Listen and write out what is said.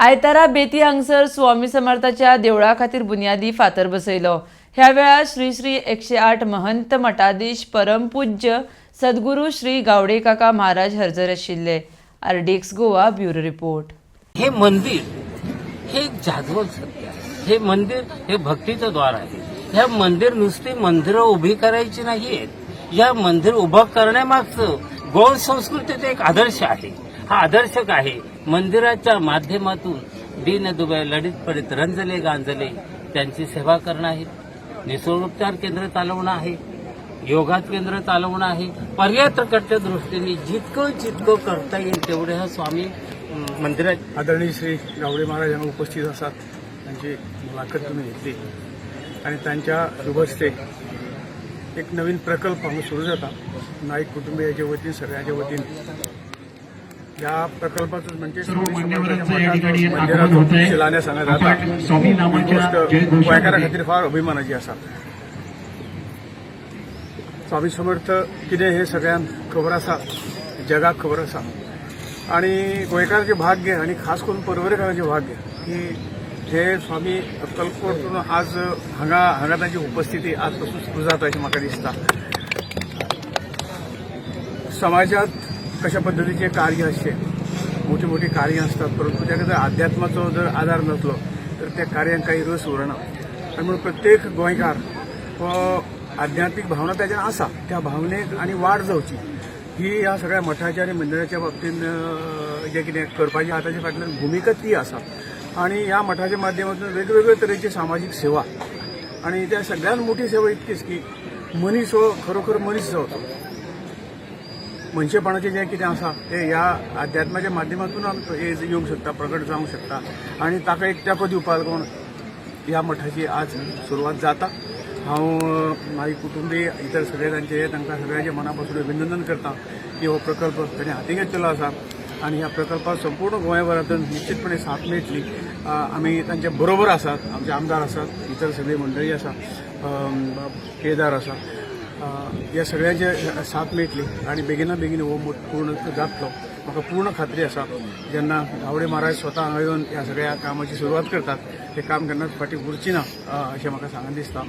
आयतारा बेती हांगसर स्वामी समर्थाच्या देवळा खातीर बुन्यादी फातर बसयलो. ह्या वेळार श्री श्री 108 महंत मठाधीश परमपूज्य सद्गुरू श्री गावडे काका महाराज हजर आशिल्ले. RDX Goa bureau report. हे मंदिर हे एक जाज्वल सत्य आहे. हे मंदिर हे भक्तीचं द्वार आहे. ह्या मंदिर नुसती मंदिरं उभी करायची नाहीयेत. या मंदिर उभं करण्यामागचं गौड संस्कृतीचा एक आदर्श आहे. हा आदर्श आहे. मंदिराच्या माध्यमातून दीन दुबळे, लढीत पडित, रंजले गांजले त्यांची सेवा करणं आहे, निसर्गोपचार केंद्र चालवणं आहे, योगा केंद्र चालवणं आहे. पर्यटकाच्या दृष्टीने जितकं जितकं करता येईल तेवढे ह्या स्वामी मंदिरात आदरणीय श्री गावडे महाराज हांगा उपस्थित आसात. तांची मुलाखत तुमी घेतली आनी तांच्या शुभहस्ते एक नवीन प्रकल्प हांगा सुरू जाता. नाईक कुटुंबियाच्या वतीन, सगळ्यांच्या वतीन ह्या प्रकल्पाचो म्हणजे सर्व स्वामी मान्यवरांचं समर्थाच्या या ठिकाणी मठाचो, आगमन मंदिराचो होत आहे. शिलान्यास हांगा जाता. आपण स्वामी ही नामाच्या गोष्ट जयघोषामध्ये गोंयकारां खातीर फार अभिमानाची आसा. स्वामी समर्थ कितें हें सगळ्यांक खबर आसा, जगाक खबर आसा आनी गोंयकाराचें भाग्य आनी खास करून पर्वरेकारांचें भाग्य की हे स्वामी अक्कलकोटून आज हांगा हांगा तांची उपस्थिती आज पासून सुरू जाता अशें म्हाका दिसता. समाजात कशा पद्दतीचें कार्य आसचें, मोठी मोठी कार्यां आसतात, परंतु ताका जर अध्यात्माचो जर आदार नासलो तर त्या कार्यांक काही रस उरना. आनी म्हणून प्रत्येक गोंयकार हो आध्यात्मीक भावना ताज्यान आसा, त्या भावनेक आनी वाड जावची ही ह्या सगळ्या मठाच्या आनी मंदिराच्या बाबतीन जें कितें करपाचें आहा ताच्या फाटल्यान भुमिका ती आसा. आनी ह्या मठाच्या माध्यमांतून वेगवेगळे तरेची सामाजीक सेवा आनी त्या सगळ्यात मोठी सेवा इतकीच की मनीस हो खरोखर मनीस जावचो. मनशेपणाचें जें कितें आसा तें ह्या अध्यात्माच्या माध्यमातून आमकां येवंक शकता, प्रगट जावंक शकता आनी ताका एक तेंको दिवपा लागून ह्या मठाची आज सुरवात जाता. हांव म्हाजी कुटुंबीय, इतर सगळे तांचे, तांकां सगळ्यांचे मना पासून अभिनंदन करता की हो प्रकल्प तांणी हाती घेतलेलो आसा आनी ह्या प्रकल्पाक संपूर्ण गोंयभरांतून निश्चितपणे साथ मेळटली. आमी तांचे बरोबर आसात. आमचे आमदार आसात, इतर सगळी मंडळी आसा, केदार आसा, ह्या सगळ्यांचे साथ मेळटली आनी बेगिना बेगीन हो मठ पूर्ण जातलो. म्हाका पूर्ण खात्री आसा, जेन्ना गावडे महाराज स्वता हांगा येवन ह्या सगळ्या कामाची सुरवात करतात, ते काम केन्नाच फाटीं उरची ना अशें म्हाका सांगन दिसता.